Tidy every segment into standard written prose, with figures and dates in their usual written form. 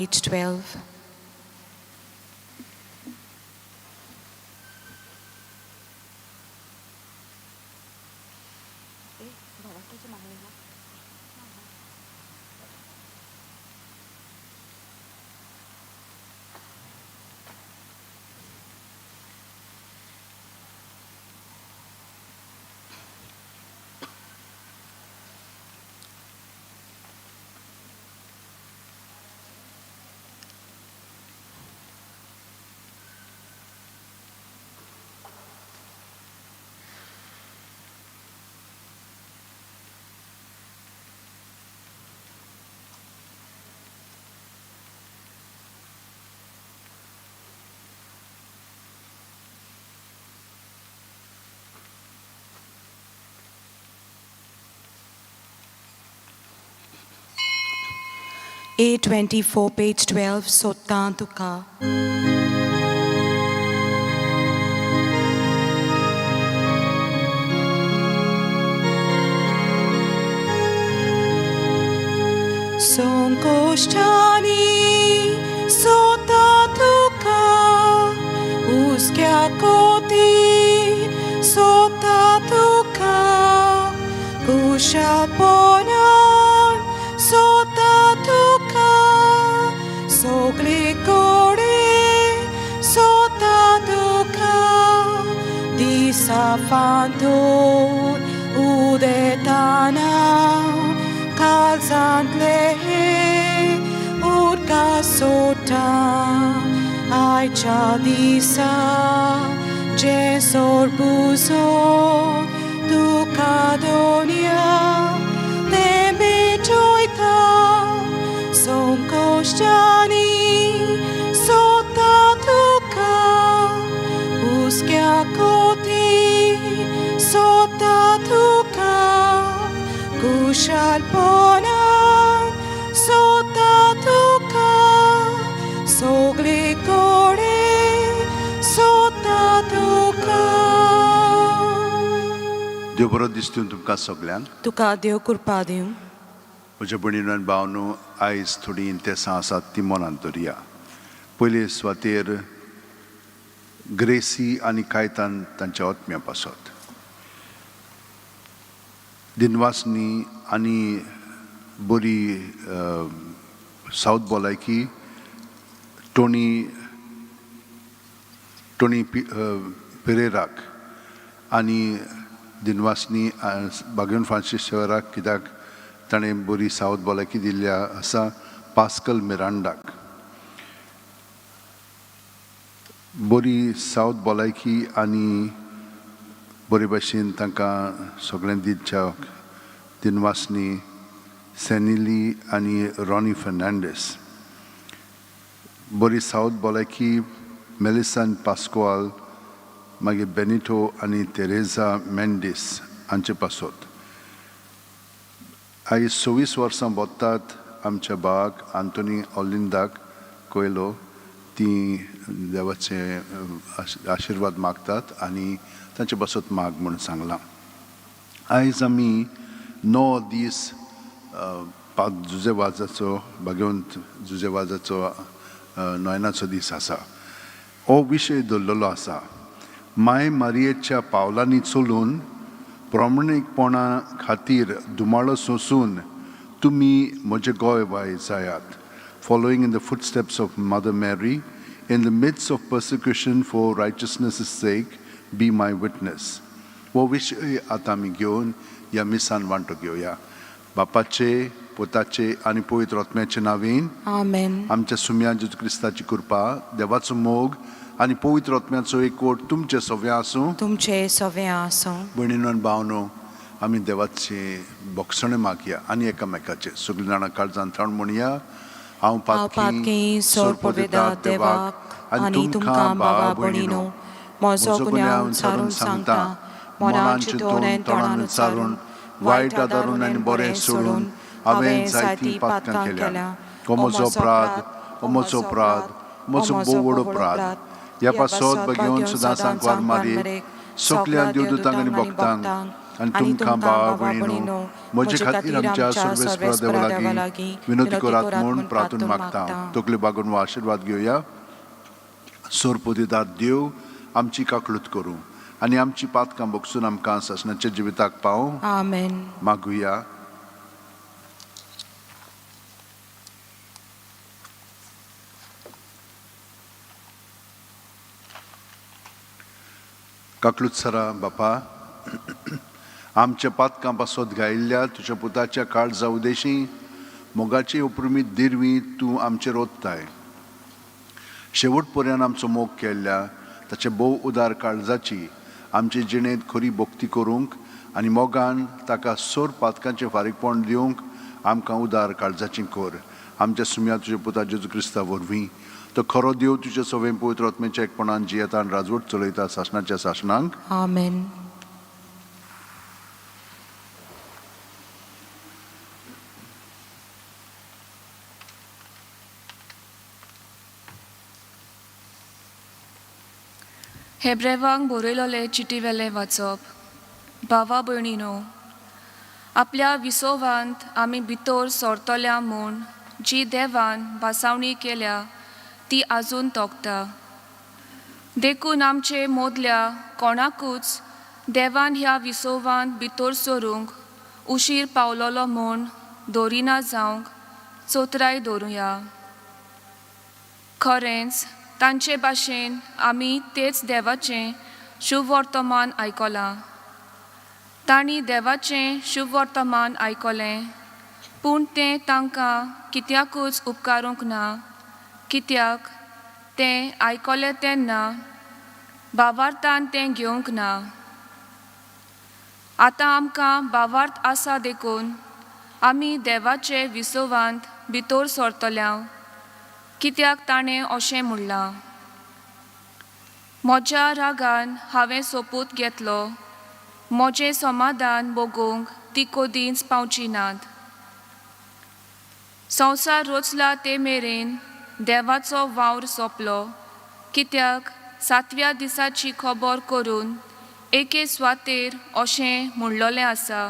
Page 12. A24, page 12, Sotan Tuka. Sonkoshchani sota tuka uskya koti sota tuka kushaponan sota tuka sogli kode sota tuka disafanto udetana kalzantle urka sota aicha disa jesor buzo tukadonia tembe choita sonkoshchani sota tuka uskya koti sota tuka kushalponan sota tuka sogli kode sota tuka. देव बरो दिसतून तुमकां सगल्यांक. तुका देव कृपा दिवं. म्हज्या भयणीन आनी भावनो, आयज थोडीं इंतेसां आसात ती मनांत धरया. पयले सुवातेर ग्रेसी आनी कायतान तांच्या आत्म्या पासत, दिनवासनी आनी बरी सावथ भलायकी टोनी टोनी पेरेराक आनी दिनवासनी बागेवन फ्रांसीस शेवराक, कित्याक ताणें बरी सावथ भलायकी दिल्ली आसा. पास्कल मिरांडाक बरी सावथ भलायकी आनी बरे भाशेन तांकां सगळें दिवच्या दिनवासनी सेनिली आनी रॉनी फर्नांडीस. बरी सावथ भलायकी मेलिसान पास्कोआल, मागीर बेनिटो आनी तेरेजा मेंडीस हांचे पासत. आयज 26 वर्सां बोत्तात आमच्या भावाक आंतोनी ओलिंदाक कोयलो. ती देवाचे आशिर्वाद मागतात आनी तांचे पासत माग म्हूण सांगलां. आयज आमी 9 दीस पाद जुजे वाजाचो, भाग्यवंत जुजे वाजाचो नयनाचो दीस आसा. हो विशय दवरलेलो आसा, माय मारयेच्या पावलांनी चलून प्रमाणीकपणा खातीर धुमाळो सोंसून तुमी म्हजे गवाय जायात. Following in the footsteps of Mother Mary, in the midst of persecution for righteousness' sake, be my witness. हो विशय आतां आमी घेवन ह्या मिसान वांटो घेवया. बापाचे, पुताचे आनी पवित्र आत्म्याचे नांवेन. आमेन. आमच्या सुम्या जेजू क्रिस्ताची कृपा, देवाचो मोग आनी पवित्र आत्म्याचो एकवट तुमचे सगळें आसूं. तुमचे सवे आसूं. भयणीनो आनी भावनो, आमी देवाचे बोगसणें मागया आनी एकामेकाचे. सगळीं जाणां काळजान थावन म्हणया, हांव हांव पातकी सोरपवेदा देवाक आनी तुमकां भावा भयणीनो म्हजो गुन्यांव उच्चारून सांगता. मनान चिंतून आनी तोंडान उच्चारून, वायट आदारून आनी बरें सोडून हांवें जायतीं पातकां केल्या. हो म्हजो अपराध, हो म्हजो अपराध, म्हजो भोव व्हड अपराध. ह्या पासत भगेवन सदां सांकवार मारयेक, सगल्या देवदूतांक आनी भक्तांक आनी तुमकां भावा भयणीनो म्हजे खातीर आमच्या सर्वेस्परा देवा लागीं विनवती करात म्हूण प्रार्थून मागता. तकल्यो बागोवन हो आशिर्वाद घेवया. सोरपोदिदार देव आमची काकळूत करूं आनी आमची पातकां बगसून आमकां सासणाच्या जिविताक पावूं. आमेन. मागुया. काकलूत सरा बापा, आमच्या पातकां पासत गायिल्ल्या तुज्या पुताच्या काळजा उदेशी मोगाची उपरुमीत दिरवी तूं आमचेर ओतताय. शेवट पर्यंत आमचो मोग केल्ल्या ताचे भोव उदार काळजाची आमचे जिणेंत खरी भक्ती करूंक आनी मोगान ताका सोर पातकांचें फारीकपण दिवंक आमकां उदार काळजाची कर. आमच्या सुम्या तुज्या पुता जेजू क्रिस्ता वरवीं तो खरो देव तुज्या सवें पवित्र आत्म्याच्या एकपणान जियेता आनी राजवट चलयता सासणाच्या सासणांक. आमेन. हेब्रेवांक बरयलोले चिटीवेलें वाचप. भावा भयणीनो, आपल्या विसोवांत आमी भितर सरतल्या म्हूण जी देवान भासावणी केल्या ती आजून तोखता. देखून आमचे मोदल्या कोणाकूच देवान ह्या विसोवांत भितर सरूंक उशीर पावलोलो म्हूण दवरिना जावंक चोतराय दवरुया. खरेंच तांचे भाशेन आमी तेच देवाचें शुभवर्तमान आयकलां. तांणी देवाचें शुभवर्तमान आयकलें पूण तें तांकां कित्याकूच उपकारूंक ना, कित्याक तें आयकलें तेन्ना भावार्थान तें घेवंक ना. आतां आमकां भावार्थ आसा देखून आमी देवाचे विसवांत भितर सरतल्या, कित्याक ताणें अशें म्हणलां, म्हज्या रागान हांवें सोपूत घेतलो, म्हजें समाधान भोगूंक ती कदींच पावची नात. संवसार रचला ते मेरेन देवाचो वावर सोंपलो, कित्याक सातव्या दिसाची खबर करून एके सुवातेर अशें म्हणलोलें आसा,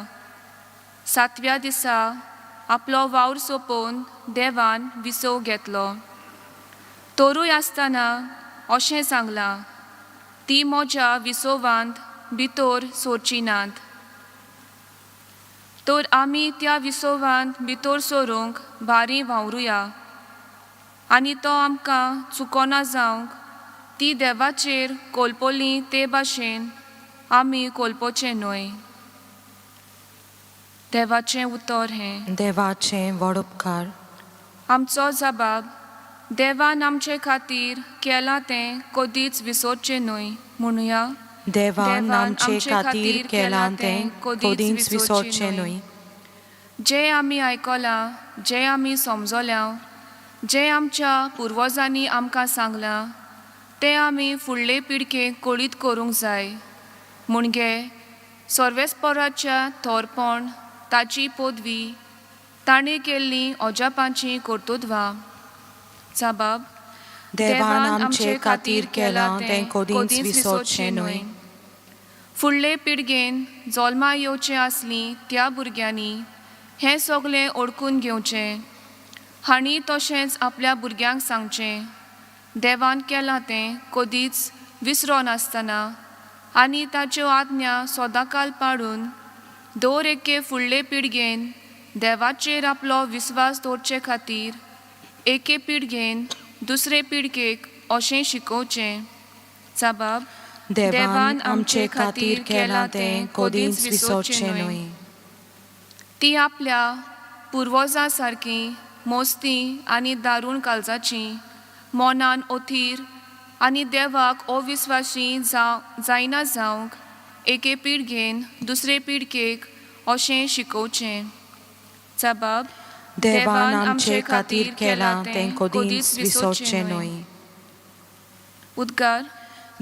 सातव्या दिसा आपलो वावर सोंपोवन देवान विसव घेतलो. तरूय आसतना अशें सांगलां, ती म्हज्या विसवांत भितर सरची नात. तर आमी त्या विसवांत भितर सरूंक भारी वावरुया आनी तो आमकां चुकोना जावंक ती देवाचेर कोलपोली ते भाशेन आमी कोलपोचें न्हय. देवाचें उतर हें. देवाचें व्हड उपकार. आमचो जबाब देवान आमचे खातीर केलां तें कदीच विसरचें न्हय म्हणुया. देवान आमचे खातीर केलां तें कदीच विसरचें न्हय. जें आमी आयकलां, जें आमी समजल्या, जें आमच्या पुर्वजांनी आमकां सांगलां तें आमी फुडले पिळगेक कळीत करूंक जाय. म्हणगे सर्वेस्पराच्या थोरपण, ताची पदवी, ताणें केल्लीं अजापांचीं कर्तुत्वां. जबाब देवान आमचे खातीर केलां तें कदीच विसरचें न्हय. फुडले पिळगेन जल्मा येवचें आसलीं त्या भुरग्यांनी हें सगळें ओळखून घेवचें हांणी तशेंच आपल्या भुरग्यांक सांगचें, देवान केलां तें कदीच विसरोनासतना आनी ताच्यो आज्ञा सदांकाल पाळून दर एके फुडले पिळगेन देवाचेर आपलो विस्वास दवरचे खातीर एके पिळगेन दुसरे पिळगेक अशें शिकोवचें. जबाब देवान आमचे खातीर केलां तें कदीच विसरचें न्हय. ती आपल्या पुर्वजां सारकी मोस्ती आनी दारूण काळजाची, मनान अथीर आनी देवाक अविस्वासी जायना जावंक एके पिळगेन दुसरे पिळगेक अशें शिकोवचें. जबाब देवान आमचे खातीर केलां तें कदीच विसरचें न्हय. उद्गार.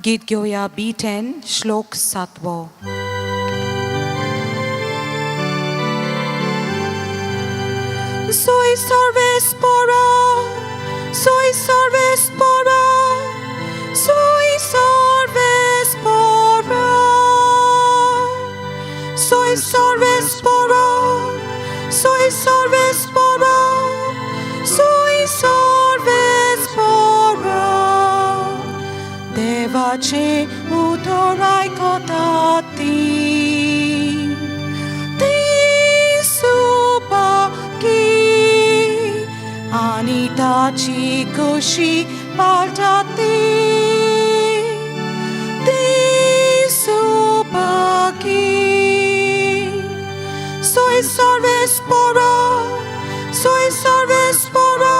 गीत घेवया B10 श्लोक 7वो. Soy sarvespora, soy sarvespora, soy sarvespora, soy ताची कशी पाळटा ती ती Subhagi. Soy salvespora, soy salvespora,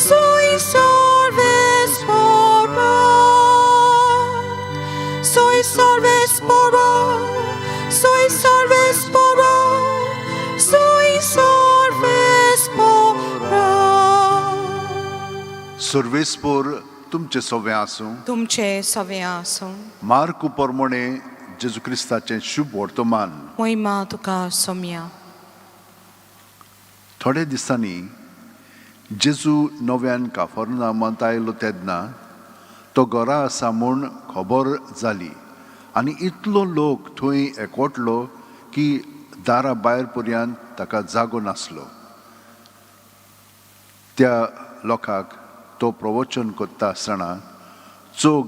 soy salvespora. Soy salvespora, soy salvespora, soy salvespora. सर्वेस्पोर तुमचें सगळें आसूं. तुमचे सवे आसूं. मार्कू पोरमोणे जेजू क्रिस्ताचें शुभ वर्तमान. मोहिमा तुका सोम्या. थोड्या दिसांनी जेजू नव्यान काफरनामांत आयलो तेन्ना तो घरा आसा म्हूण खबर जाली आनी इतलो लोक थंय एकवटलो की दारा भायर पर्यंत ताका जागो नासलो. त्या लोकांक तो प्रवचन करता आसतना चोग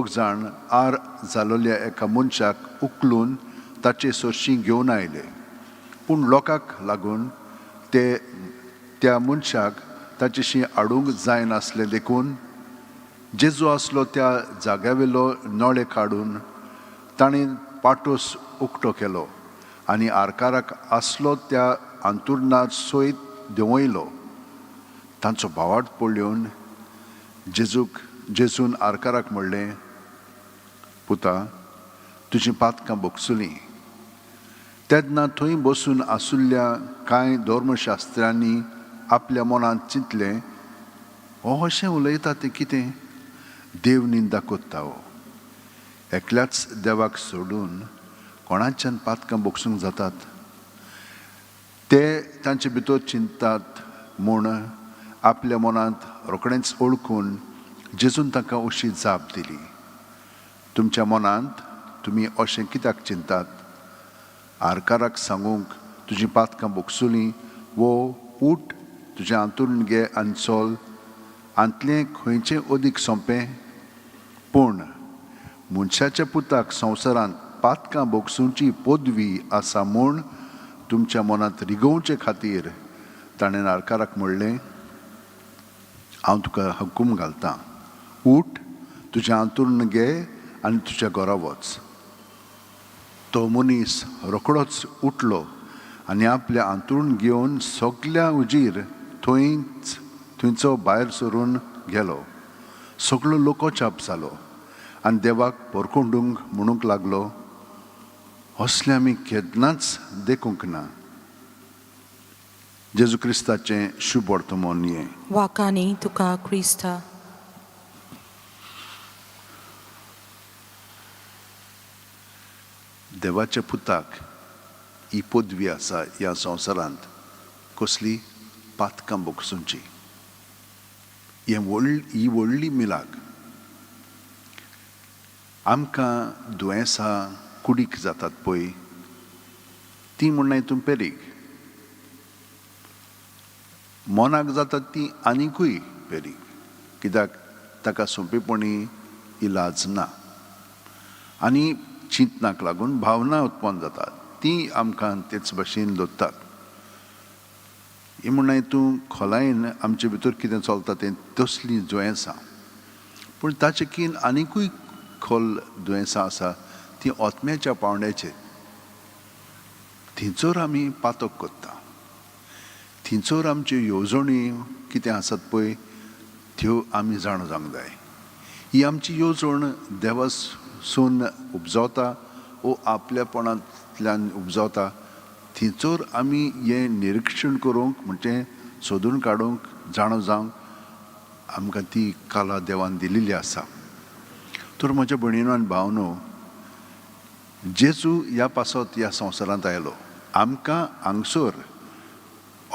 जाण आर जालोल्या एका मनशाक उखलून ताचे सरशीं घेवन आयले, पूण लोकांक लागून ते त्या मनशाक ताचेशी हाडूंक जायनासलें. देखून जेजू आसलो त्या जाग्यावेलो नळे काडून ताणें पाटोस उक्तो केलो आनी आरकाराक आसलो त्या अंतुरणार सयत देंवयलो. तांचो भावार्थ पळोवन जेजून आरकाराक म्हणलें, पुता, तुजीं पातकां भोगसुलीं. तेन्ना थंय बसून आसुल्ल्या कांय धर्मशास्त्र्यांनी आपल्या मनांत चिंतलें, हो अशें उलयता तें कितें? देव निंदा कोत्ता हो. एकल्याच देवाक सोडून कोणाच्यान पातकां भोगसूंक जातात? ते तांचे भितर चिंततात म्हूण आपल्या मनांत रोखडेंच ओळखून जेजून तांकां अशी जाप दिली, तुमच्या मनांत तुमी अशें कित्याक चिंतात? आरकाराक सांगूंक तुजीं पातकां भोगसुलीं वो उठ, तुजें आंतरून घे आनी चल, हांतलें खंयचें अदीक सोंपें? पूण मनशाच्या पुताक संवसारांत पातकां भोगसुची पदवी आसा म्हूण तुमच्या मनांत रिगोवचे खातीर ताणें आरकाराक म्हणलें, हांव तुका हुकूम घालतां, उठ, तुजें आंतरून घे आनी तुज्या घरा वच. तो मनीस रोखडोच उठलो आनी आपलें आंतरून घेवन सगल्या उजीर थंयच थंयचो भायर सरून गेलो. सगळो लोकोचाप जालो आनी देवाक परकोंडूंक म्हणूंक लागलो, असलें आमी केन्नाच देखूंक ना. जेजू क्रिस्ताचें शुभ वर्तमान हें. वाकानी तुका क्रिस्ता. देवाच्या पुताक ही पदवी आसा ह्या संवसारांत. कसली? पातकां भोगसुची. हें व्हड ही व्हडली मिलाग. आमकां दुयेंसां कुडीक जातात पळय, ती म्हणना हितून पेरीग. मनाक जातात ती आनिकूय पेरीग, कित्याक ताका सोंपेपणी इलाज ना आनी चिंतनाक लागून भावना उत्पन्न जातात, ती आमकां तेच भशेन दोत्तात. ही म्हणना हितून खोलायेन आमचे भितर कितें चलता तें तसलीं दुयेंसां. पूण ताचे कीन आनिकूय खोल दुयेंसां आसा, ती आत्म्याच्या पावंड्याचेर. थंयसर आमी पातक करता, थंयसर आमच्यो येवजण्यो कितें आसात पळय त्यो आमी जाणा जावंक जाय. ही आमची येवजण देवासून उपजवता वो आपल्यापणांतल्यान उपजवता, थंयसर आमी हें निरिक्षण करूंक, म्हणजे सोदून काडूंक, जाणा जावंक आमकां ती कला देवान दिल्ली आसा. तर म्हज्या भयणीनो आनी भावनो, जेजू ह्या पासत ह्या संवसारांत आयलो आमकां हांगसर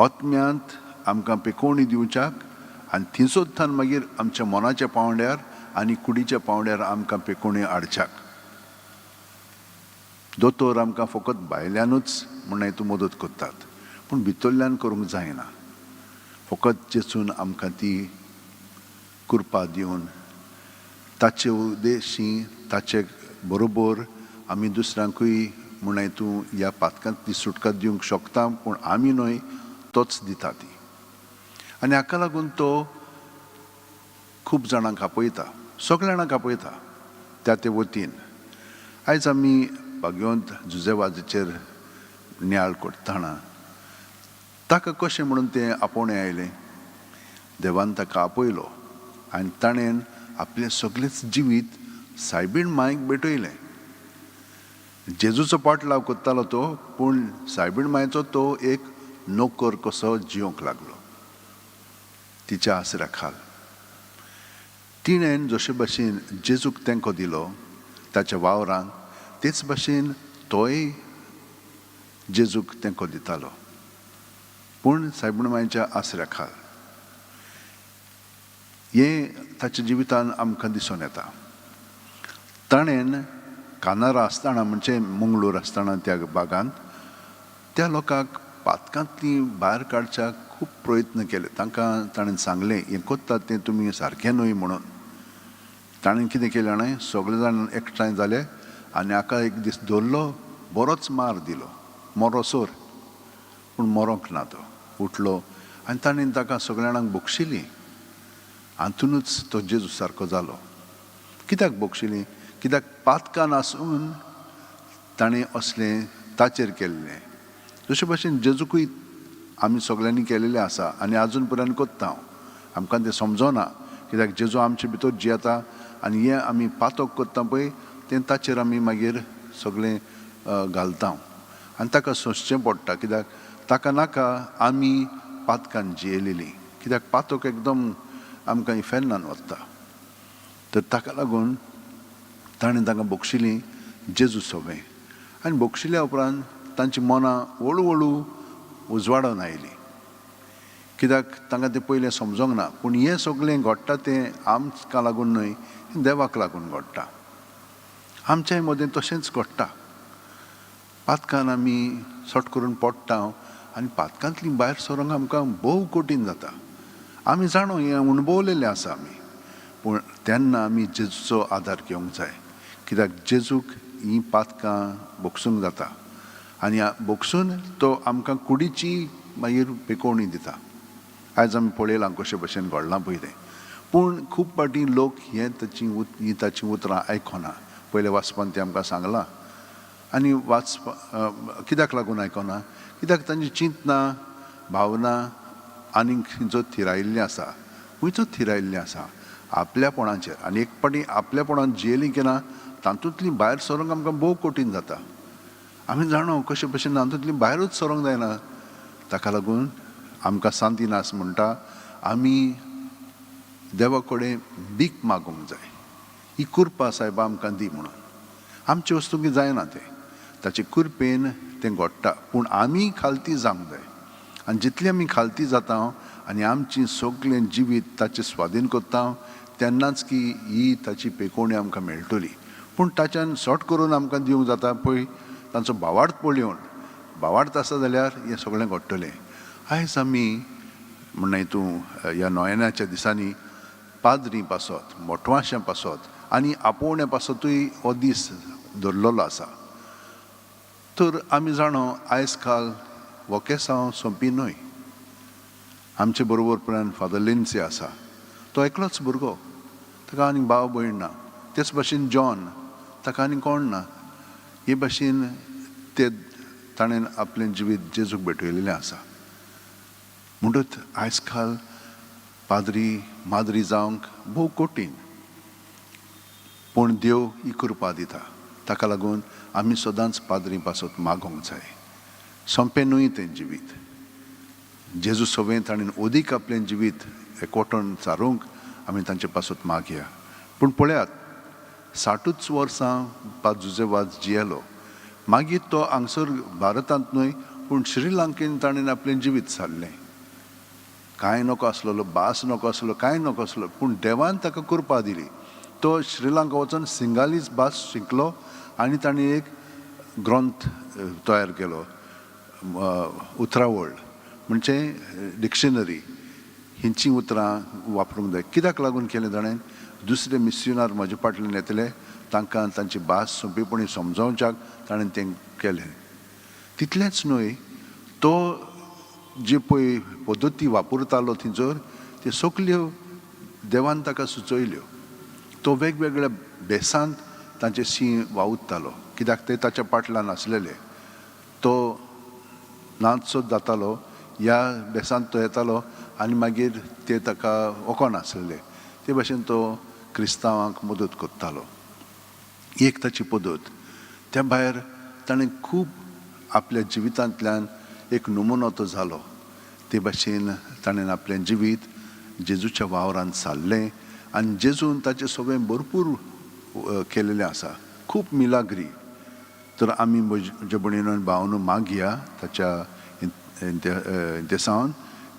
आत्म्यांत आमकां पेकोवणी दिवच्याक आनी थंयसर मागीर आमच्या मनाच्या पावंड्यार आनी कुडीच्या पावंड्यार आमकां पेकोवणी हाडच्याक. दोतोर आमकां फकत भायल्यानूच म्हण तूं मदत करतात, पूण भितरल्यान करूंक जायना. फकत जेजून आमकां ती कृपा दिवन ताचे उद्देशी ताचे बरोबर आमी दुसऱ्यांकूय म्हण तूं ह्या पातकांतली सुटका दिवंक शकता, पूण आमी न्हय, तोच दिता ती. आनी हाका लागून तो खूब जाणांक आपयता, सगळ्या जाणांक आपयता त्या ते वतीन. आयज आमी भाग्यवंत जुजेवाजीचेर नियाळ करतना ताका कशें म्हणून तें आपोवणें आयलें, देवान ताका आपयलो आनी ताणें आपलें सगळेंच जिवीत सायबीण मायक भेटयलें. जेजूचो पाटलाव करतालो तो, पूण सायबीण मायचो तो एक नोकर कसो जिवंक लागलो तिच्या आसऱ्या खाल. तिणें जशे भशेन जेजूक तेंको दिलो ताच्या वावरान, तेच भशेन तोय जेजूक तेंको दितालो, पूण सायबीण मायच्या आसऱ्या खाल. हें ताच्या जिवितान आमकां दिसून येता. ताणें कानारा आसतना, म्हणजे मंगळूर आसतना त्या बागांत त्या लोकांक पातकांतली भायर काडच्याक खूब प्रयत्न केले. तांकां ताणें सांगलें हें करतात तें तुमी सारकें न्हय म्हणून. ताणें कितें केलें जाणा, सगळे जाण एकठांय जाले आनी हाका एक दीस धरलो, बरोच मार दिलो, मरोसर, पूण मरोंक ना, तो उठलो आनी ताणें ताका सगळ्या जाणांक बक्षिली. हातूनच तो जेजू सारको जालो. कित्याक बक्षिली? कित्याक पातकान आसून ताणें असलें ताचेर केल्लें. जशे भशेन जेजूकूय आमी सगळ्यांनी केलेलें आसा आनी आजून पर्यंत करता हांव. आमकां तें समजना कित्याक जेजू आमचे भितर जियेता आनी हें आमी पातक करता पळय तें ताचेर आमी मागीर सगळें घालता आनी ताका सोंसचें पडटा. कित्याक ताका नाका आमी पातकान जियेलेलीं, कित्याक पातक एकदम आमकां इफेर्नान वता. तर ताका लागून ताणें तांकां बक्षिलीं जेजू सोबें आनी बक्षिल्या उपरांत तांची मनां हळू हळू उजवाडून आयलीं. कित्याक तांकां तें पयलें समजोंक ना, पूण हें सगळें घडटा तें आमकां लागून न्हय, देवाक लागून घडटा. आमच्याय मदें तशेंच घडटा. पातकान आमी सट करून पडटा आनी पातकांतली भायर सरूंक आमकां भोव कठीण जाता. आमी जाणो हें अणभवलेलें आसा आमी, पूण तेन्ना आमी जेजूचो आदार घेवंक जाय. कित्याक जेजूक हीं पातकां भोगसूंक जाता आनी भोगसून तो आमकां कुडीची मागीर पेकोवणी दिता. आयज आमी पळयलां कशे भशेन घडलां पळय तें. पूण खूब फावटी लोक हें ताची हीं ताचीं उतरां आयकना. पयले वाचपान तें आमकां सांगलां आनी वाचपा कित्याक लागून आयकना? कित्याक तांची चिंतना भावना आनीक खंयचो थिरायिल्लें आसा, खंयचो थिरायिल्लें आसा आपल्यापणाचेर. आनी एक फावटी आपल्यापणान जियेलीं की ना तातूंतलीं भायर सरूंक आमकां भोव कठीण जाता. आमी जाणो कशे भशेन तातूंतलीं भायरूच सरूंक जायना. ताका लागून आमकां सांतिनास म्हणटा आमी देवा कडेन भीक मागूंक जाय, ही कृपा सायबा आमकां दी म्हणून. आमचे वस्तूंक जायना तें, ताचे कृपेन तें घडटा, पूण आमी खालती जावंक जाय. आनी जितली आमी खालती जाता आनी आमची सगळें जिवीत ताचे स्वाधीन करता तेन्नाच की ही ताची पेकोवणी आमकां मेळटली. पूण ताच्यान सट करून आमकां दिवंक जाता पळय तांचो भावार्थ पळोवन, भावार्थ आसा जाल्यार हें सगळें घडटलें. आयज आमी म्हणणें तूं ह्या नोयेनाच्या दिसांनी पाद्री पासत, मोटवाशां पासत आनी आपोवण्या पासतूय हो दीस धरलेलो आसा. तर आमी जाणो आयज काल हो केसांव सोंपी न्हय. आमचे बरोबर पर्यंत फादर लिन्सी आसा, तो एकलोच भुरगो, ताका आनीक भाव भयण ना. तेच भाशेन जॉन, ताका आनीक कोण ना. हे भाशेन ते ताणें आपलें जिवीत जेजूक भेटयलेलें आसा. म्हणटच आयज काल पाद्री माद्री जावंक भोव कठीण, पूण देव ही कृपा दिता. ताका लागून आमी सदांच पाद्री पासत मागोंक जाय. सोंपें न्हय तें जिवीत. जेजू सवें ताणें अदीक आपलें जिवीत एकवटून सारूंक आमी तांचे पासत मागया. पूण पळयात 60 वर्सां पाद जुजेवाज जियेलो, मागीर तो हांगसर भारतांत न्हय पूण श्रीलंकेन ताणें आपलें जिवीत सारलें. कांय नको आसलेलो, भास नको आसलो, कांय नको आसलो, पूण देवान ताका कृपा दिली. तो श्रीलंका वचून सिंगालीच भास शिकलो आनी ताणें एक ग्रंथ तयार केलो, उतरावळ म्हणजे डिक्शनरी. हिंची उतरां वापरूंक जाय. कित्याक लागून केलें ताणें? दुसरे मिस्युनार म्हजे फाटल्यान येतले तांकां तांची भास सोंपेपणी समजावच्याक ताणें तें केलें. तितलेंच न्हय, तो जे पळय पद्दती वापरतालो थंयसर त्यो सगल्यो देवान ताका सुचयल्यो. तो वेगवेगळ्या भेसांत तांचे शीं वावुरतालो, कित्याक ते ताच्या पाटल्यान आसलेले. तो नाचसो जातालो, ह्या भेसांत तो येतालो आनी मागीर ते ताका वकोन आसलेले. ते भाशेन तो क्रिस्तांवांक मदत करतालो, एक ताची पद्दत. त्या भायर ताणें खूब आपल्या जिवितांतल्यान एक नमुनो तो जालो. ते भाशेन ताणें आपलें जिवीत जेजूच्या वावरान सारलें आनी जेजून ताचें सगळें भरपूर केलेलें आसा, खूब मिलाग्री. तर आमी म्हज्या भयणीनो आनी भावांनो मागया ताच्या इंतेसांवान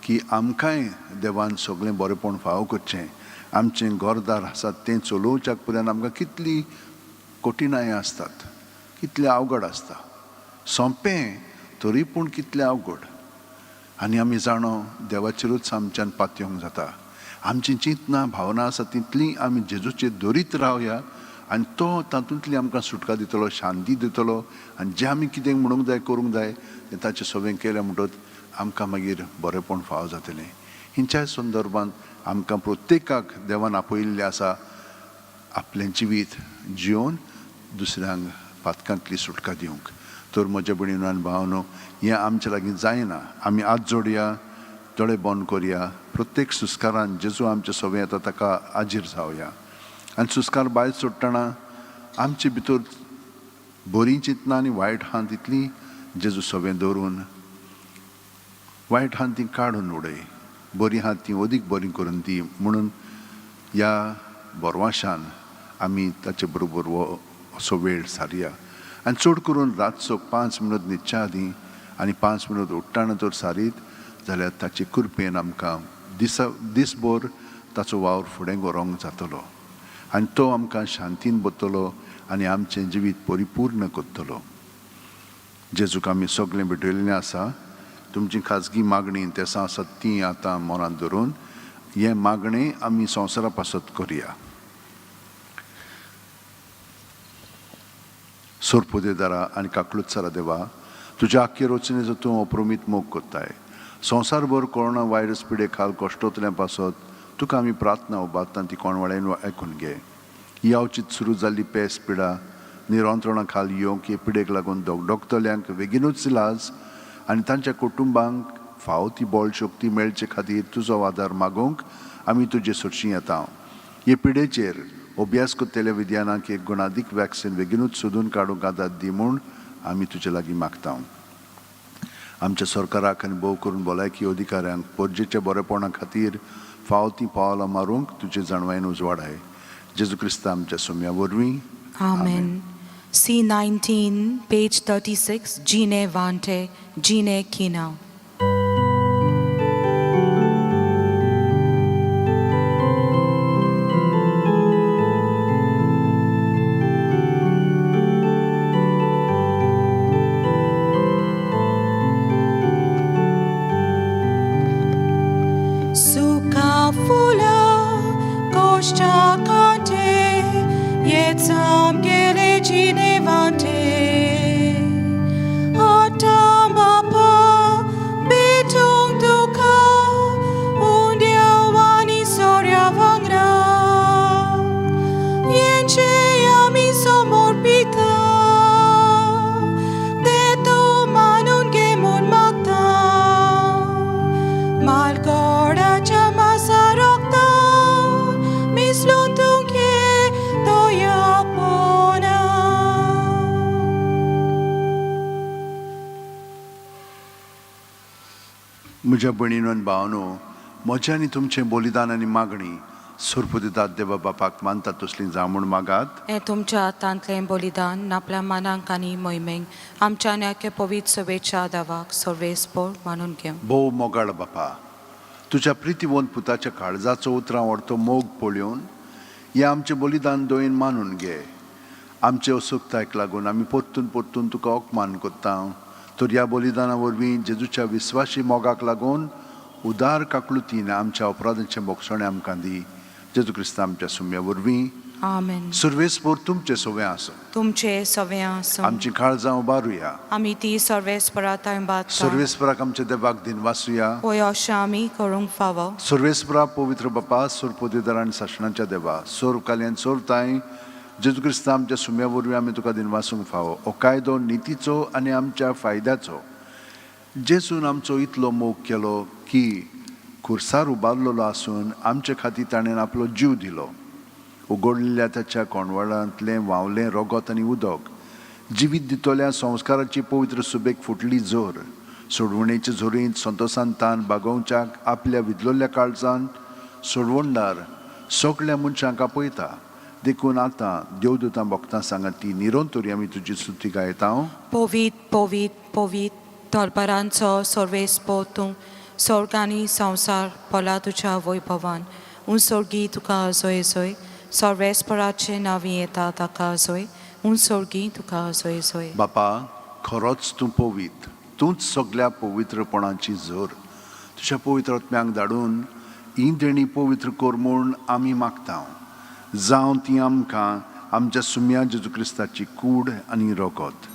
की आमकांय देवान सगळें बरेंपण फावो करचें. आमचें घरदार आसा तें चलोवच्याक पर्यंत आमकां कितली कठिणाय आसतात, कितलें अवघड आसता, सोंपें तरी पूण कितलें अवघड. आनी आमी जाणो देवाचेरूच आमच्यान पातयेवंक जाता. आमची चिंतनां भावना आसा तितली आमी जेजूचेर दरीत रावया आनी तो तातूंतली आमकां सुटका दितलो, शांती दितलो. आनी जें आमी कितें म्हणूंक जाय, करूंक जाय तें ताचें सगळें केलें म्हणटकच आमकां मागीर बरेंपण फावो जातलें. हिंच्याय संदर्भांत आमकां प्रत्येकाक देवान आपयिल्लें आसा आपलें जिवीत जियोवन दुसऱ्यांक पातकांतली सुटका दिवंक. तर म्हज्या भयणीनो आनी भावांनो, हें आमच्या लागीं जायना. आमी हात जोडया, दोळे बंद करया. प्रत्येक सुस्कारान जेजू आमचे सगळें येता ताका आजीर जावया. आनी सुस्कार भायर सोडटना आमचे भितर बरीं चिंतनां आनी वायट आहा तितलीं जेजू सगळें दवरून वायट आहा ती काडून उडय, बरीं आहा ती अदीक बरीं करून दी म्हणून ह्या बोरवाशान आमी ताचे बरोबर हो असो वेळ सारया. आनी चड करून रातचो 5 मिनट न्हिदच्या आदीं आनी 5 मिनट उठ्ठाना तर सारीत जाल्यार ताचे कृपेन आमकां दिसा दीसभर ताचो वावर फुडें व्हरोंक जातलो आनी तो आमकां शांतीन बरतलो आनी आमचें जिवीत परिपूर्ण करतलो. जेजूक आमी सगळें भेटयल्लें आसा. तुमची खाजगी मागणी तेसां आसात ती आतां मनांत धरून हें मागणें आमी संवसारा पासत करया. सोरपुदेदारा आनी काकलुत्सरा देवा, तुज्या आख्खे रचनेचो तूं अप्रमीत मोग करताय. संवसारभर कोरोना व्हायरस पिडे खाल कश्टोतल्या पासत तुका आमी प्रार्थना उबारता, ती कोणवाळ्यान आयकून घे. ही अवचीत सुरू जाल्ली पेस पिडा निरंत्रणा खाल येवंक हे पिडेक लागून डॉक्टरल्यांक बेगीनूच इलाज आनी तांच्या कुटुंबांक फावो ती बळ शक्ती मेळचे खातीर तुजो आदार मागूंक आमी तुजे सरशीं येता. हे पिडेचेर अभ्यास करतल्या विद्यानाक एक गुणादीक वॅक्सिन बेगीनूच सोदून काडूंक आदार दी म्हूण आमी तुजे लागीं मागता. आमच्या सरकाराक आनी भोव करून भलायकी अधिकाऱ्यांक परजेच्या बरेपणा खातीर फावो तीं पावलां मारूंक तुजे जाणवायेन उजवाडाय. जेजू क्रिस्ता आमच्या सोम्या वरवीं. आमेन. C19, page 36, Gine Vante, Gine Kina. Suka fula koshta kante yetzam gele Gine Vante Atamba betung duka undia wani soria vangra Yenche yami somorpita Deto manun gemun magta Malgoraच्या मासा रोखता मिसलून तुंगे तोया पोना. म्हज्या भयणीनो आनी भावांनो, म्हजें आनी तुमचें बलिदान आनी मागणी सोरपुदिदात देवा बापाक मानतात तसलीं जावं म्हूण मागात. हें तुमच्या हातांतलें बलिदान आपल्या मनांक आनी मोहिमेक आमच्या न्याके पवित्र सभेच्या दावाक सर्वेस्पोर मानून घेवं. भोव मोगाळ बापा, तुज्या प्रितीवंत पुताच्या काळजाचो उतरां व्हरतो मोग पळोवन हें आमचें बलिदान दोयेन मानून घे. आमचे असुकतायक लागून आमी परतून परतून तुका अपमान करता, तर ह्या बलिदाना वरवीं जेजूच्या विस्वाशी मोगाक लागून उदार काकलुतीन आमच्या अपराधांचें बोगसणें आमकां दी. जेजू क्रिस्ता आमच्या सुम्या वरवीं. आमेन. सुर्वेसपोर तुमचे सोवे आसूं. तुमचे सवे आसूं. आमची काळजां उबारुया. आमी ती सर्वेस्परा थंय बादता. सर्वेस्पराक आमच्या देवाक दिनवासुया. होय, अशें आमी करूंक फावो. सर्वेस्परा, पवित्र बापा, सोर आनी सासणाच्या देवा, सोर काल्यान सोर ताय जेजू क्रिस्ता आमच्या सुम्या वरवीं आमी तुका दिनवासूंक फावो. हो कायदो नितीचो आनी आमच्या फायद्याचो. जेजून आमचो इतलो मोग केलो की खुर्सार उबारलेलो आसून आमचे खातीर ताणें आपलो जीव दिलो. उगडलेल्या ताच्या कोंडवाळांतलें व्हांवलें रोगोत आनी उदक जिवीत दितल्या संस्काराची पवित्र सुबेक फुटली जोर. सोडवणेचे झोरींत संतोसान तान बागोवच्याक आपल्या विदलोल्या काळजान सोडवणदार सगळ्या मनशांक आपयता. देखून आतां देवदूतां भक्तां सांगात ती निरंतरी आमी तुजी स्तुती गायता. पवीत पवीत पवीत दरबारांचो सर्वेस्पो तूं. स्वर्ग आनी संवसार भोला तुज्या वैभवान. उंसोर्गी तुका जोय जोय. सर्वेस्पराचे नांवी येता ताका जोय. उंसोर्गी तुका जोय जोय. बापा, खरोच तूं पवीत, तूंच सगल्या पवित्रपणाची झर. तुज्या पवित्र आत्म्यांक धाडून ही देणी पवित्र कर म्हूण आमी मागता, जावं ती आमकां आमच्या सुम्या जेजू क्रिस्ताची कूड आनी रगत.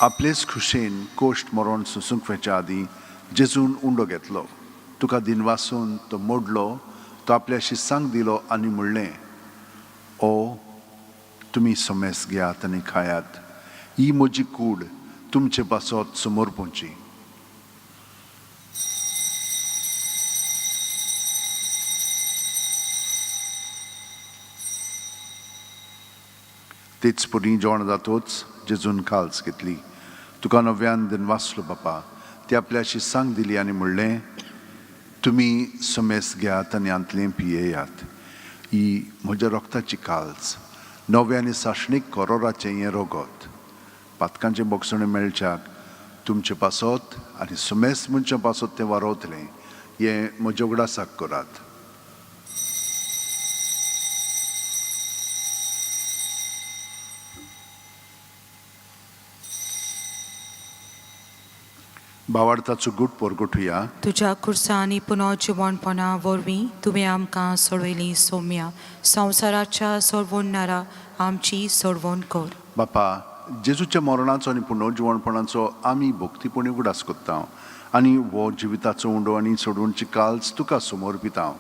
आपलेच खुशेन कोश्ट मरण सोसूंक वेच्या आदीं जेजून उंडो घेतलो, तुका दिनवासून तो मोडलो, तो आपल्या शिस्सांक दिलो आनी म्हणलें, ओ तुमी समेस घेयात आनी खायात. ही म्हजी कूड तुमचे पासत समर्पूंची. तेच परी जेवण जातोच जेजून काल्स घेतली, तुका नव्यान दिनवासलो बापा, ती आपल्या शिस्सांक दिली आनी म्हणलें, तुमी समेस घेयात आनी हांतलें पियेयात. ही म्हज्या रोगताची काल्स, नवें आनी सासणीक करोराचें हें रोगत. पातकांचें बोगसणें मेळच्याक तुमचे पासत आनी सुमेस मनशां पासत तें वारोवतलें. हें म्हज्या उगडासाक करात. भावार्थाचो गूट परगटुया. तुज्या खुर्सा आनी पुनर्जिवणपणा वरवीं तुवें आमकां सोडयली सोम्या. संवसाराच्या सोडवणणारा, आमची सोडवण कर. बापा, जेजूच्या मरणाचो आनी पुनर्जिवणपणाचो आमी भक्तीपणी उगडास करता आनी हो जिविताचो उंडो आनी सोडवणची काल्स तुका समर्पिता.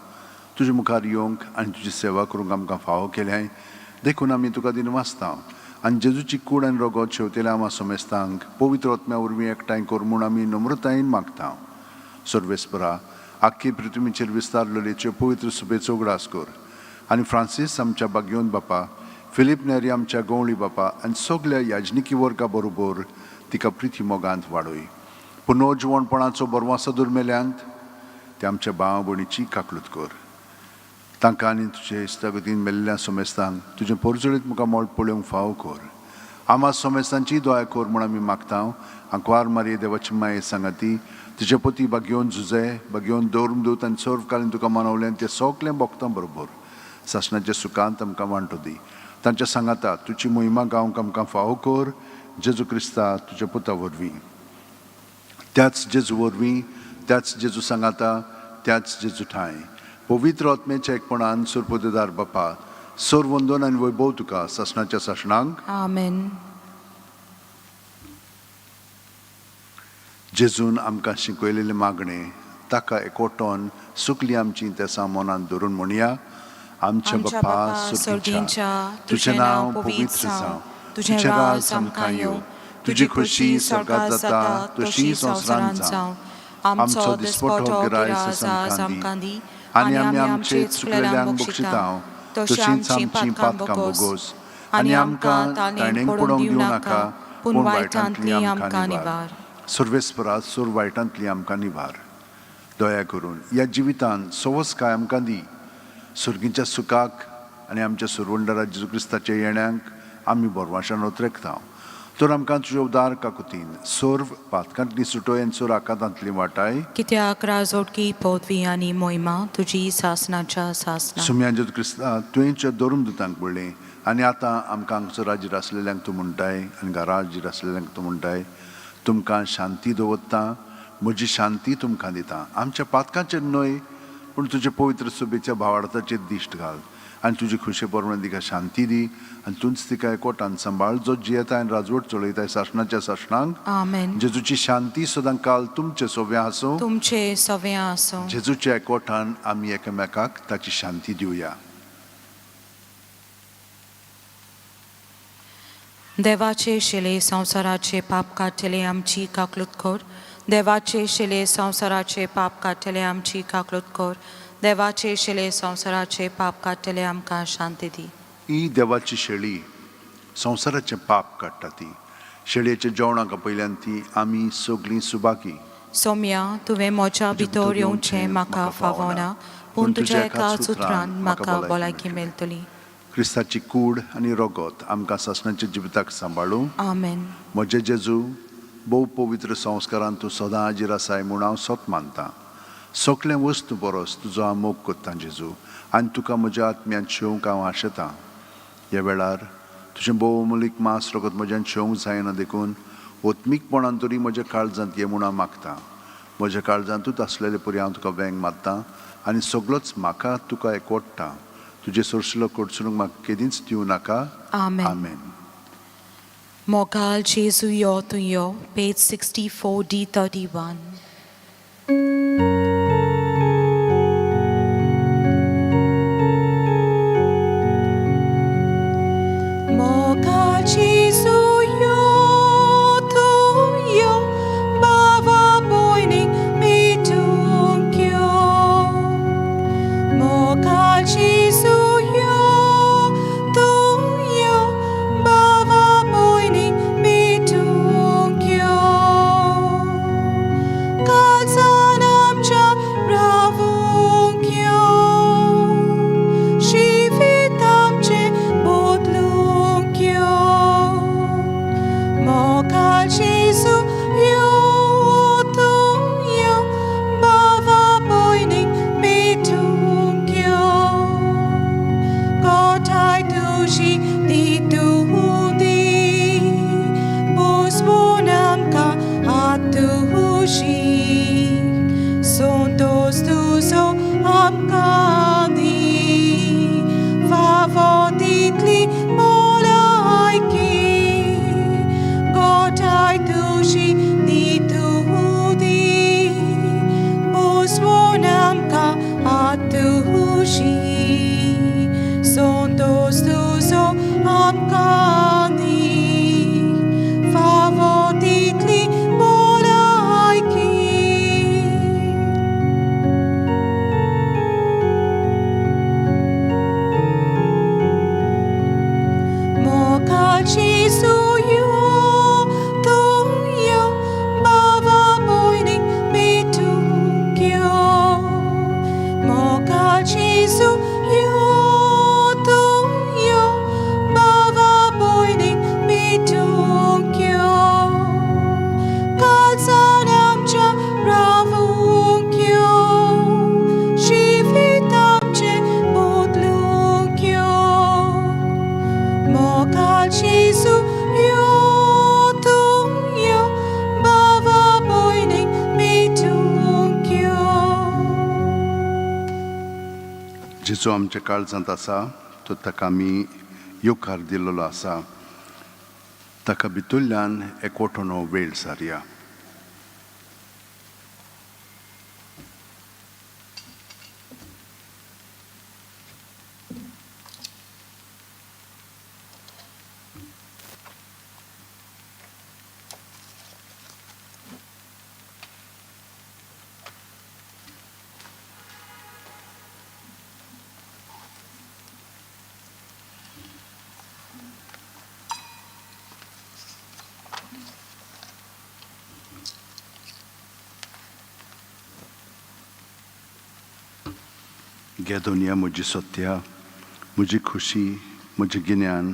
तुजे मुखार येवंक आनी तुजी सेवा करूंक आमकां फावो केल्याय देखून आमी तुका दिनवासता आनी जेजूची कूड आनी रोगत शेवतेल्या आमा समेस्तांक पवित्र आत्म्या वरवीं एकठांय कर म्हूण आमी नम्रतायेन मागता. सर्वेस्परा, आख्खी पृथ्वीचेर विस्तारलेलेच्यो पवित्र सुबेचो उगडास कर आनी फ्रांसीस आमच्या बागयोन बापा, फिलीप नेरी आमच्या गवळी बापा आनी सगल्या याजनिकी वर्गा बरोबर तिका प्रिती मोगांत वाडय. पुनर्जिवणपणाचो बरवासो दुर्मेल्यांत ते आमच्या भाव भयणीची काकलूत कर. तांकां आनी तुजे इश्टागतीन मेल्ल्या सोमेस्तांक तुजें पोरजळीत मुखार मोळ पळोवंक फावो कर. आमा सोमेस्तांची दया कर म्हूण आमी मागता. आंकवार मारये देवाची माये सांगाती, तुजे पती बागयोन झुजे, बागयोन दवरून दूत आनी सर्वकालीन तुका मनवलें तें सगलें भोगता बरोबर सासणाच्या सुखांत आमकां वांटो दी. तांच्या सांगाता तुजी मोहिमा गावंक आमकां फावो कर, जेजू क्रिस्ता तुज्या पुता वरवीं. त्याच जेजू वरवीं, त्याच जेजू सांगाता, त्याच जेजू ठांय पवित्र आत्म्याच्या एकपणान सुरपोदेदार बापा, सोर वंदन आनी वैभव तुका सासणाच्या सासणांक. आमेन. जेजून आमकां शिकयलेलें मागणें ताका एकवटोन सुकली आमची तेसां मनांत धरून म्हणया. आमच्या बापा सर्गीच्या, तुजें नांव पवित्र जावं, तुजें राज आमकां येवं, तुजी खोशी स्वर्गात जाता तशी संवसारांत जावं. आमचो दिसपटो गिरायस आमकां दी आनी आमी आमचे चुकलेल्यांक बक्षिता तशींच आमचीं पातकां भोगोस आनी आमकां ताणें पडोवंक दिवं नाका, पूण वायटांतली आमकां निवार. सर्वेस्परा, सोर वायटांतली आमकां निवार. दया करून ह्या जिवितान सवसकाय आमकां दी. सर्गीच्या सुखाक आनी आमच्या सुरवंडरा जेजू क्रिस्ताच्या येण्यांक आमी बोरवाशान ओतरेकता. तर आमकां तुज्या उदार काकुतीन सर्व पातकांतली सुटोय आनी सोर आकांतांतली वाटाय. कित्याक राजोटकी पदवी आनी मोहिमा तुजी सासणाच्या सासणा. सुम्या जेजू क्रिस्ता, तुवेंच्या धरून दुतांक पडलें आनी आतां आमकां हांगसर हाजीर आसलेल्यांक तूं म्हणटाय आनी घरा हाजीर आसलेल्यांक तूं म्हणटाय, तुमकां शांती दवरता, म्हजी शांती तुमकां दिता. आमच्या पातकांचेर न्हय पूण तुजे पवित्र सुबेच्या भावार्थाचेर दिश्ट घाल. आनी तुजी खुशे प्रमाणे तिका शांती दी आनी तूंच तिका एकवटान सांबाळ जो जियेता आनी राजवट चलयताय सासणाच्या सासणांक. आमेन. जेजूची शांती सदां काल तुमचे सोव्या आसूं. तुमचे सव्या आसूं. जेजूच्या एकवटान आमी एकामेकाक ताची शांती दिवया. देवाचे शिले संवसाराचे पाप काडटले आमची काकलूत कर. देवाचे शिले संवसाराचे पाप काडटले आमची काकलूत कर. देवाचे शिले संवसाराचे पाप काडटले आमकां शांती दी. ही देवाची शेळी संवसाराचें पाप काडटा. ती शेळयेच्या जेवणाक पयल्यान ती आमी सगळीं सुबाकी. सोम्या, तुवें म्हज्या भितर येवचें म्हाका फावना, पूण तुज्या एका सुत्रान म्हाका भलायकी मेळटली. क्रिस्ताची कूड आनी रगत आमकां सासणाच्या जिविताक सांबाळूं. आमेन. म्हजे जेजू, भोव पवित्र संस्कारान तूं सदां हाजीर आसाय म्हूण हांव सत मानतां. सगळें वस्तू परस तुजो हांव मोग करतां जेजू, आनी तुका म्हज्या आत्म्यांत शेवंक हांव आशेतां. ह्या वेळार तुजें भोव अमूलीक मांस रगत म्हज्यान शेवंक जायना, देखून ओत्मीकपणान तरी म्हज्या काळजांत ये म्हूण हांव मागतां. म्हज्या काळजांतूच आसलेले परी हांव तुका वेंग मारतां आनी सगळोच म्हाका तुका एकवटता. तुजें सोरशिलो कडसरूंक म्हाका केदींच दिवं नाका. आमेन. आमेन. मोगाल जेजू यो तूं यो, पेज 64 D 31. मोगाल जेजू यो तूं यो, बाबा भयणीक भेटूंक यो. मोगाल जेजू यो तूं यो, बाबा भयणीक भेटूंक यो. काळजान आमच्या रावूंक यो, जिवीत आमचें बदलूंक यो. मोगाल जेजू यो तूं यो, बाबा भयणीक भेटूंक यो. गोठाय तुजी दितूं दी, पोसवण आमकां हात तुजी, संतोस तुजो आमकां दी, फावो तितली भलायकी. गोठाय तुजी दितूं दी, पोसवण आमकां हात तुजी, संतोस तुजो आमकां दी, फावो तितली भलायकी. मोगाल जेजू यो तूं यो, बाबा भयणीक भेटूंक यो. मोगाल जेजू यो तूं यो, बाबा भयणीक भेटूंक यो. काळजान आमच्या रावूंक यो, जिवीत आमचें बदलूंक यो. मोगाल जेजू यो तूं यो, बाबा भयणीक भेटूंक यो. जेजू आमच्या काळजांत आसा तो ताका आमी येवकार दिल्लो आसा. ताका भितरल्यान एकवटोन वेळ सारया. घे दुनिया म्हजी सत्या, म्हजी खुशी, म्हजें गिन्यान,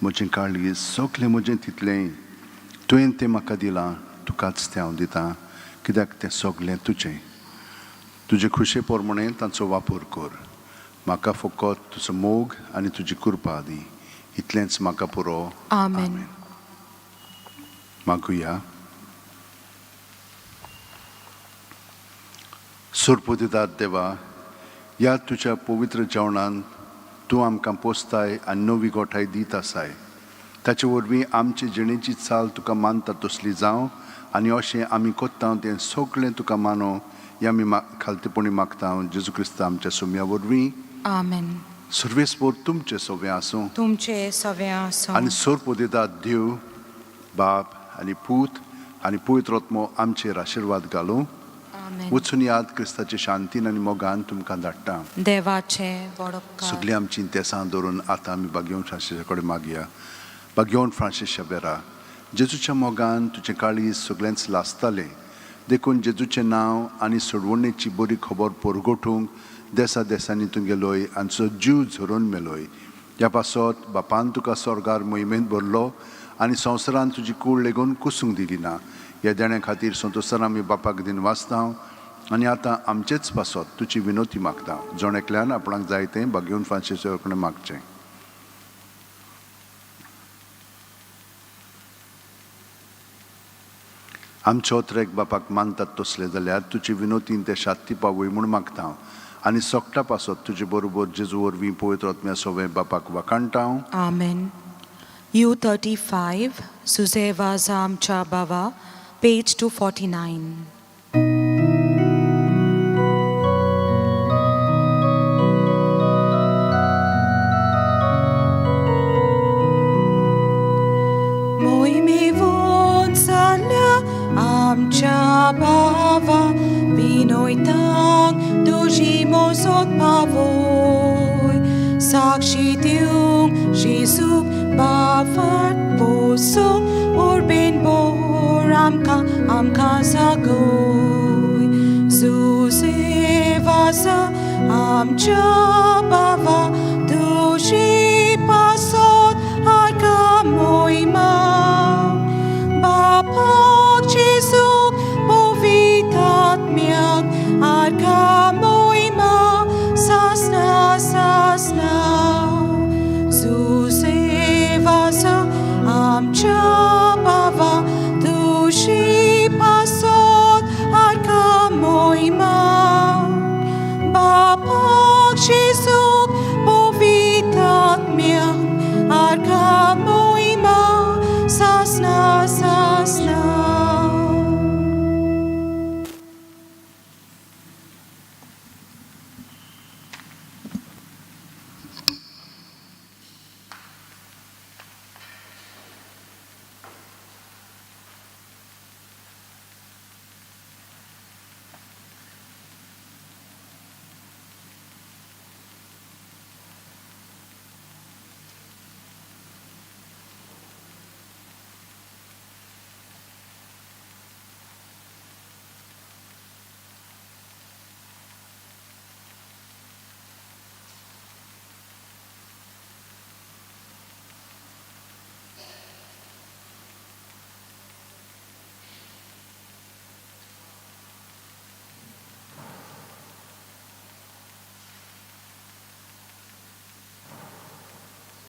म्हजें काळीज, सगलें म्हजें तितलें तुवें तें म्हाका दिलां, तुकाच तें हांव दितां, कित्याक तें सगलें तुजें. तुजे खुशे प्रमाणे तांचो वापर कर. म्हाका फकत तुजो मोग आनी तुजी कृपा दी, इतलेंच म्हाका पुरो. आमेन. मागुया. सोरपुदिदात देवा, ह्या तुज्या पवित्र जेवणान तूं आमकां पोसताय आनी नवी गोठाय दीत आसाय. ताचे वरवीं आमचे जिणेची चाल तुका मानता तसली जावं आनी अशें आमी कोत्ता तें सगळें तुका मानो हें आमी खालतेपणी मागता जेजू क्रिस्ता आमच्या सुम्या वरवीं. आमेन. सर्वेस्पोर तुमचें सगळें आसूं. तुमचे सगळें आसूं. आनी सोरपोदेतात देव बाप आनी पूत आनी पवित्र आत्मो आमचेर आशिर्वाद घालूं. आमेन. वचून याद क्रिस्ताचे शांतीन आनी मोगान तुमकां धाडटा. देवाचे व्हड उपकार. सगळीं आमचीं तेसां दवरून आतां आमी बागेवन फ्रांसीसा कडेन मागया. बागेवन फ्रांसीस शेबेरा, जेजूच्या मोगान तुजें काळीज सगळेंच लासतालें, देखून जेजूचें नांव आनी सोडवणेची बरी खबर परगटूंक देसा देसांनी तूं गेलोय आनी तुजो जीव झरोवन मेलोय. ह्या पासत बापान तुका स्वर्गार मोहिमेंत भरलो आनी संवसारान तुजी कूड लेगून कुसूंक दिली ना. ह्या देण्या खातीर संतोसान आमी बापाक दिन वाचता आनी आतां आमचेच पासत तुजी विनोती मागता. जण एकल्यान आपणाक जाय तें बागेवन फ्रांसीसा कडेन मागचें. आमचो त्रेक बापाक मानतात तसले जाल्यार तुजी विनोतीन ते शात्ती पावय म्हूण मागता आनी सोकटा पासत तुजे बरोबर जेजू वरवीं पवित्र आत्म्या सोवें बापाक वाखाणटा. आमेन. U35, Jose वाजा आमच्या बाबा, पेज 249. मोहिमेवून जाल्या आमच्या बाबा, विनोयतांक तुजी मोसोत पावय, साक्षी दिवंक जेजूक बाफाट पोसूंक उर्बेन बोर आमकां आमकां जागय. जुजे वाजा आमच्या बाबा, तुजी